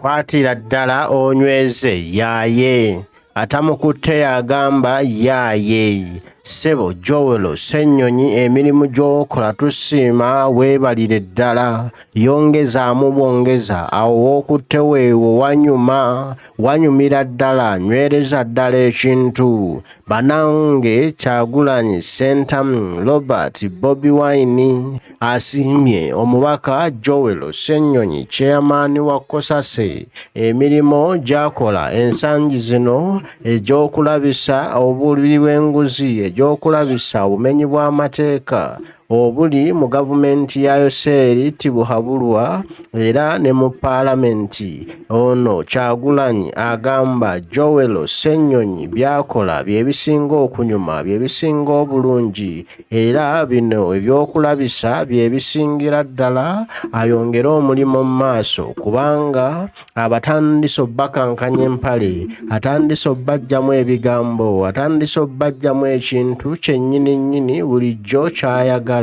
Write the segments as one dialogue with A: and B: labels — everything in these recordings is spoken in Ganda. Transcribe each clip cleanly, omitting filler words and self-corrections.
A: Kwatira ddala onyweze yaaye. Atamukutte y'agamba yaaye. Ssebo Joel Ssennyonyi emirimu gy'okola tusiima weebalire ddala. Yongezaamu bwongeza awo w'okutte weewo wanyuma, wanyumira ddala nywereza ddala ekintu. Banange Kyagulanyi Ssentamu Robert Bobi Wine asiimye omubaka Joel Ssennyonyi chairman wa Cosase emirimu gy'akola ensangi zino egy'okulabisa obulyi bw'enguzi, egy'okulabisa obumenyi bw'amateeka obuli mu gavumenti ya Yoweri Tibuhaburwa era ne mu paalamenti. Ono Kyagulanyi agamba Joel Ssennyonyi by'akola bye bisinga okunyuma, bye bisinga obulungi era bino eby'okulabisa bye bisingira ddala ayongere omulimu mu maaso kubanga abatandise obbakankanya empale, atandise obbaggyamu ebigambo, atandise obbaggyamu ekintu kyennyini nnyini bulijjo ky'ayagala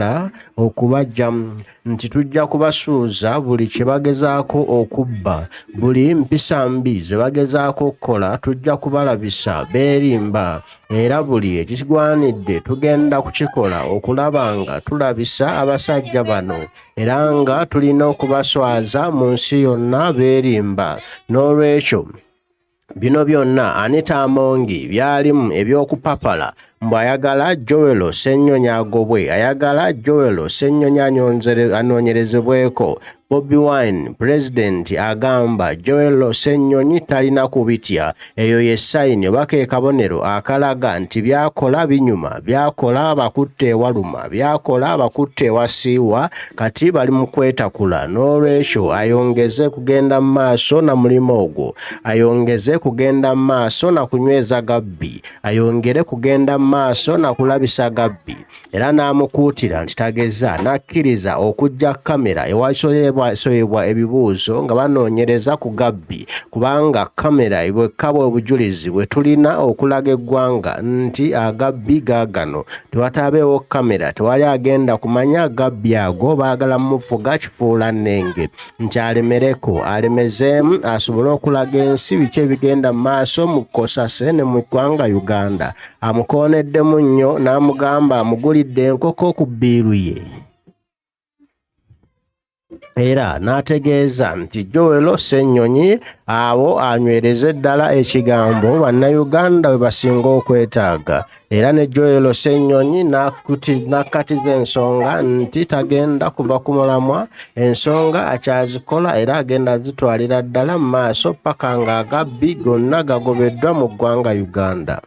A: okubaggyamu nti tujja kubasuuza buli kye bagezaako okubba, buli mpisa mbi ze bagezaako okukola tujja kubalabisa beerimba era buli ekigwanidde tugenda kukikola okulaba nga tulabisa abasajja bano era nga tulina okubaswaza mu nsi yonna beerimba. N'olwekyo bino byonna Anita Amongi byalimu eby'okupapala mbu ayagala Joel Ssennyonyi agobwe, ayagala Joel Ssennyonyi anoonyerezebweko. Bobi Wine pulezidenti agamba Joel Ssennyonyi talina kubitya. Eyo ye sayini oba ke kabonero akalaga nti by'akola binyuma, by'akola abakutte ewaluma, by'akola abakutte ewasiiwa kati bali mu kwetakula. N'olwekyo ayongeze kugenda mu maaso na mulimu ogwo, ayongeze kugenda mu maaso na kunyweza gabbi, ayongere kugenda mu maaso na kulabisa gabbi. Era n'amukuutira nti tageza n'akkiriza okuggya kkamera ewasoyebwasoyebwa ebibuuzo nga banoonyereza ku gabbi kubanga kkamera bwekka bwe bujulizi bwe tulina okulaga eggwanga nti agabbi gaagano. Tewataabeewo kkamera tewali agenda kumanya gabbi ago baagala mufuga kifuulannenge nti alemereko alemezeemu asobole okulaga ensi biki ebigenda mu maaso mu Cosase ne mu ggwanga Uganda. Amukooneddemu nnyo n'amugamba amugulidde enkoko ku bbiiru ye era n'ategeeza nti Joel Ssennyonyi awo anywereze ddala ekigambo bannayuganda we basinga okwetaaga era ne Joel Ssennyonyi n'akkatiza ensonga nti tagenda kuva ku mulamwa ensonga akyazikola era agenda zitwalira ddala mu maaso paka ng'agabbi gonna gagobeddwa mu ggwanga Uganda.